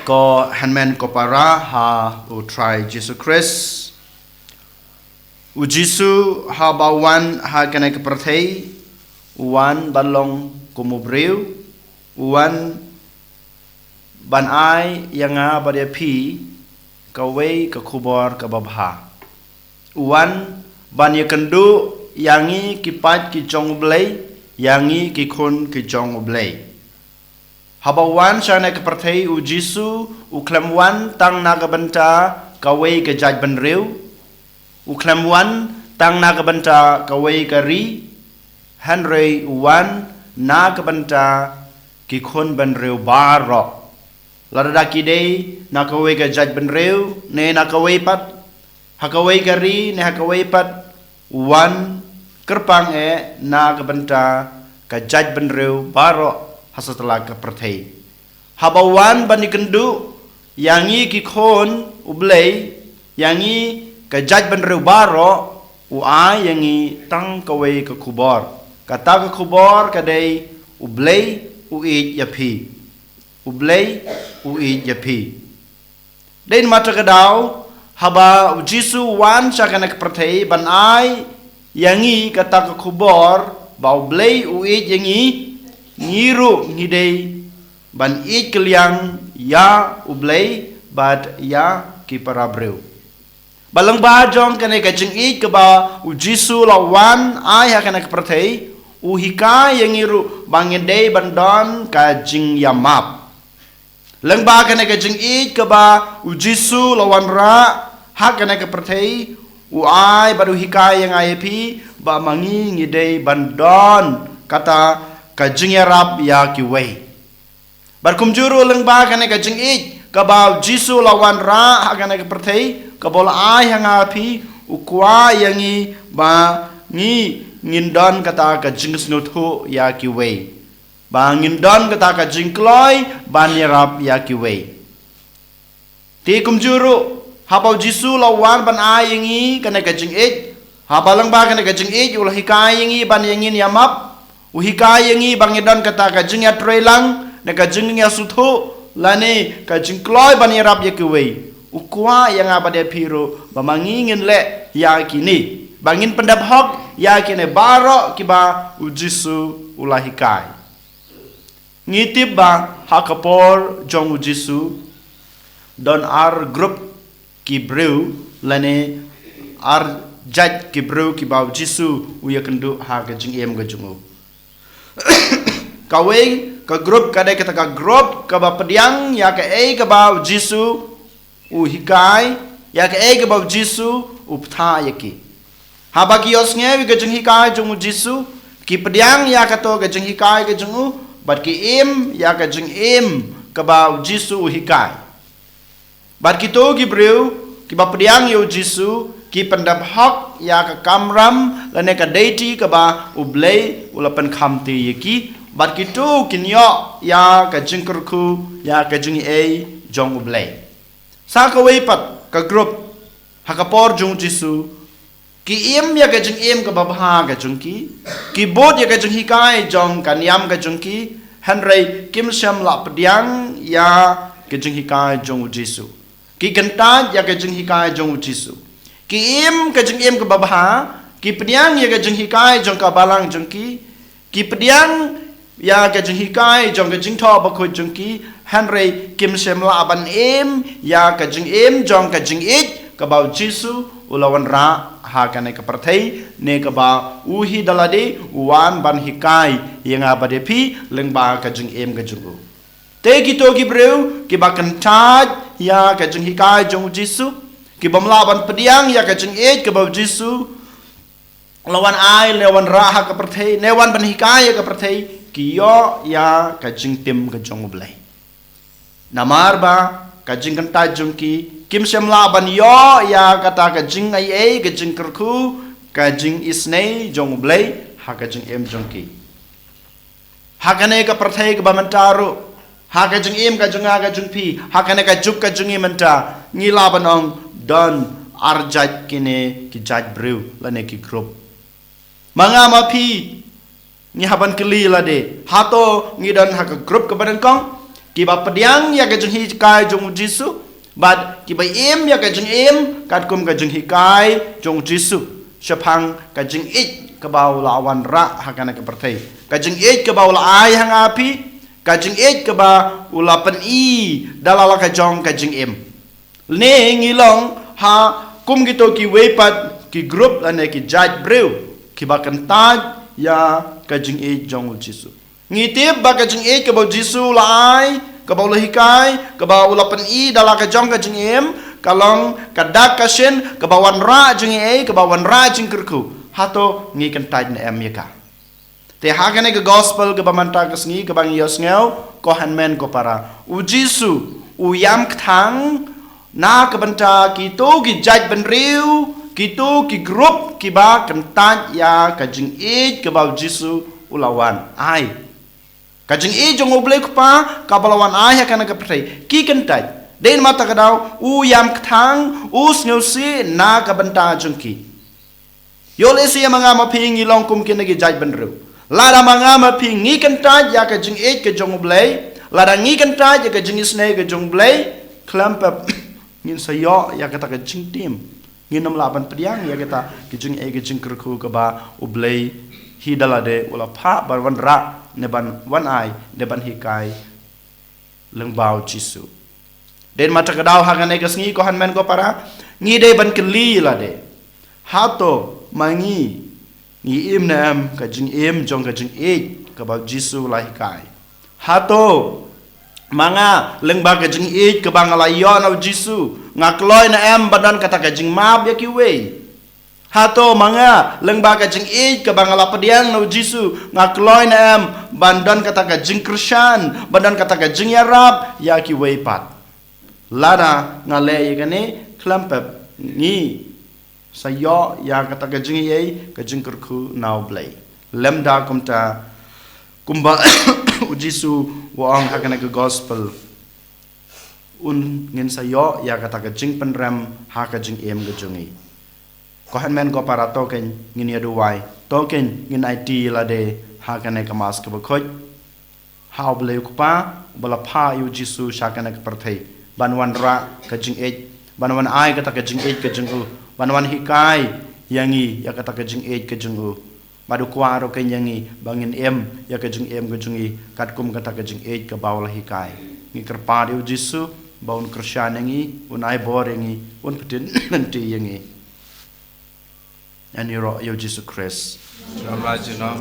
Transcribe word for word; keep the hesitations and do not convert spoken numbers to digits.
Ko hynmen ko para ha U Trai Jisu Khrist. U Jisu haba u wan ha kane ka pyrthei, u wan ban long kum u briew, u wan ban ai ïa nga bad ïa phi kawei ka khubor kaba bha. U wan ban ïakynduh ïa ngi ki paid ki jong U Blei, ïa ngi ki khun ki jong U Blei. Haba u wan sha kane ka pyrthei, U Jisu u khlem wan tang na ka bynta kawei ka jaitbynriew, u khlem wan tang na ka bynta kawei ka ri, hynrei u wan na ka bynta ki khun bynriew baroh. Lada ki dei na kawei ka jaitbynriew ne na kawei pat, ha kawei ka ri ne ha kawei pat, u wan kyrpang eh na ka bynta ka jaitbynriew baroh ha satlak ka pyrthei. Haba u wan ban ïakynduh ïa ngi ki khun U Blei, ïa ngi ka jaitbynriew baroh, u ai ïa ngi tang kawei ka khubor. Kata ka khubor ka dei U Blei u ïeit ïa phi. U Blei u ïeit ïa phi. Dei namar kata ka daw, haba U Jisu u wan sha kane ka pyrthei ban ai ïa ngi kata ka khubor ba U Blei u ïeit ïa ngi, ngi ruh ngi dei ban ïeit kylliang ïa U Blei bad ïa ki para briew. Ba lyngba jong kane ka jingïeit kaba U Jisu u la wan ai ha kane ka pyrthei, u hikai ïa ngi ruh ba ngin dei ban don ka jingïamap. Lyngba kane ka jingïeit kaba U Jisu u la wanrah ha kane ka pyrthei, u ai bad u hikai ïa nga ïa phi ba ma ngi ngi dei ban don kata ka jingïarap ïa kiwei. Bad kumjuh ruh lyngba kane ka jingïeit kaba U Jisu u la wanrah ha kane ka pyrthei, kaba u la ai ha nga ïa phi, u kwah ïa ngi ba ngi ngin don kata ka jingsngewthuh ïa kiwei. Ba ngin don kata ka jingkloi ban ïarap ïa kiwei. Te kumjuh ruh, haba U Jisu u la wan ban ai ïa ngi kane ka jingïeit, haba lyngba kane ka jingïeit u la hikai ïa ngi ban ïa ngin ïamap, u hikai ïa ngi ba ngin don kata ka jingïatreilang ne ka jingïasngewthuh lane ka jingkloi ban ïarap ïa kiwei. U kwah ïa nga bad ïa phi ruh ba ma ngi ngin leh ïa kine, ba ngin pyndep hok ïa kine baroh kiba U Jisu u la hikai. Ngi tip ba ha ka por jong U Jisu don ar grup ki briew lane ar jait ki briew kiba U Jisu u ïakynduh ha ka jingim ka jong u. Kawei ka grup ka dei kata ka grup kaba pdiang ïa kaei kaba U Jisu u hikai, ïa kaei kaba U Jisu u bthah ïa ki. Haba ki ïohsngew ïa ka jinghikai jong U Jisu, ki pdiang ïa kato ka jinghikai ka jong u, bad ki im ïa ka jingim kaba U Jisu u hikai. Bad kito ki briew kiba pdiang ïa U Jisu, ki pyndep hok ïa ka kamram lane ka deiti kaba U Blei u la pynkham te ïa ki, bad kito kin ïoh ïa ka jingkyrkhu ïa ka jingaiei jong U Blei. Sa kawei pat ka grup ha ka por jong U Jisu, ki im ïa ka jingim kaba bha ka jong ki, ki bud ïa ka jinghikai jong ka niam ka jong ki, hynrei kim shym la pdiang ïa ka jinghikai jong U Jisu. Ki kyntait ïa ka jinghikai jong U Jisu. Ki im ka jingim kaba bha, ki pdiang ïa ka jinghikai jong ka balang jong ki, ki pdiang ïa ka jinghikai jong ka Jingthoh Bakhuid jong ki, hynrei kim shym la ban im ïa ka jingim jong ka jingïeit kaba U Jisu u la wanrah ha kane ka pyrthei, ne kaba u hi da lade u wan ban hikai ïa nga bad ïa phi lyngba ka jingim ka jong u. Te kito ki briew kiba kyntait ïa ka jinghikai jong U Jisu, ki bym lah ban pdiang ïa ka jingïeit kaba U Jisu la wan ai, ne wanrah ha ka pyrthei, ne wan ban hikai ïa ka pyrthei, ki ïoh ïa ka jingtim ka jong U Blei. Namar ba ka jingkyntait jong ki, kim shym lah ban ïoh ïa kata ka jingaiei, ka jingkyrkhu, ka jingisynei jong U Blei ha ka jingim jong ki. Ha kane ka pyrthei kaba mynta ruh, ha ka jingim ka jong nga ka jong phi, ha kane ka juk ka jong ngi mynta, ngi lah ban ong don ar jait kine ki jait briew lane ki grup. Ma nga ma phi, ngi hap ban kylli lade, hato ngi don ha ka grup kaba nyngkong? Kiba pdiang ïa ka jinghikai jong u Jisu, bad kiba im ïa ka jingim katkum ka jinghikai jong u Jisu shaphang ka jingïeit kaba u la wanrah ha kane ka pyrthei, ka jingïeit kaba u la ai ha nga phi, ka jingïeit kaba u la pyni da la ka jong ka jingim. Lane ngi long ha kum kito kiwei pat ki group lane ki jait briew kiba kyntait ïa ka jingïeit jong u Jisu. Ngi tip ba ka jingïeit kaba u Jisu u la ai, kaba u la hikai, kaba u la pyni da la ka jong ka jingim, ka long ka dak ka shin kaba wanrah jingïeit, kaba wanrah jingkyrkhu. Hato ngi kyntait ne em ïa ka? Te ha kane ka gospel kaba mynta ka sngi kaba ngi ïohsngew, ko hynmen ko para, u Jisu u ïam kthang na ka bynta kito ki jait bynriew, kito ki group kiba kyntait ïa ka jingïeit kaba u Jisu u la wan ai. Ka jingïeit jong u Blei Kpa kaba la wan ai ha kane ka pyrthei, ki kyntait. Dei namar kata ka daw u ïam kthang, u sngewsih na ka bynta jong ki. Ïoh lehse ïa ma nga ma phi ngi long kum kine ki jait bynriew. Lada ma nga ma phi ngi kyntait ïa ka jingïeit ka jong u Blei, lada ngi kyntait ïa ka jingisynei ka jong u Blei, khlem pep ngin sa ïoh ïa kata ka jingtim. Ngin ym lah ban pdiang ïa kata ka jingïeit ka jingkyrkhu kaba u Blei hi da lade u la phah ban wanrah ne ban wan ai ne ban hikai lyngba u Jisu. Dei namar kata ka daw ha kane ka sngi ko hynmen ko para, ngi dei ban kylli ïa lade, hato ma ngi ngi im ne em ka jingim jong ka jingïeit kaba u Jisu u la hikai? Hato ma nga lyngba ka jingïeit kaba nga la ïoh na u Jisu nga kloi ne em ban don kata ka jingmap ïa kiwei? Hato ma nga lyngba ka jingïeit kaba nga la pdiang na u Jisu nga kloi ne em ban don kata ka jingkyrshan, ban don kata ka jingïarap ïa kiwei pat? Lada nga leh ïa kane, khlem pep ngi sa ïoh ïa kata ka jingïeit ka jingkyrkhu na u Blei. Lymda kumta, kumba u Jisu u ong ha kane ka gospel, un ngin sa ïoh ïa kata ka jingpynrem ha ka jingim ka jong ngi. Ko hynmen ko para, to kein ngin ïa duwai, to kein ngin aiti ïa lade ha kane ka Mass kaba khuid ha u Blei u Kpa uba la phah ïa u Jisu sha kane ka pyrthei ban wanrah ka jingïeit, ban wan ai kata ka jingïeit ka jong u, ban wan hikai ïa ngi ïa kata ka jingïeit ka jong u. Bad u kwah ruh kein ïa ngi ba ngin im ïa ka jingim ka jong ngi katkum kata ka jingïeit kaba u la hikai. Ngi kyrpad ïa u Jisu ba un kyrshan ïa ngi, un ai bor ïa ngi, un pyntip lynti ïa ngi. Ngi ïaroh ïa u Jisu Khrist. Shalom, la junom.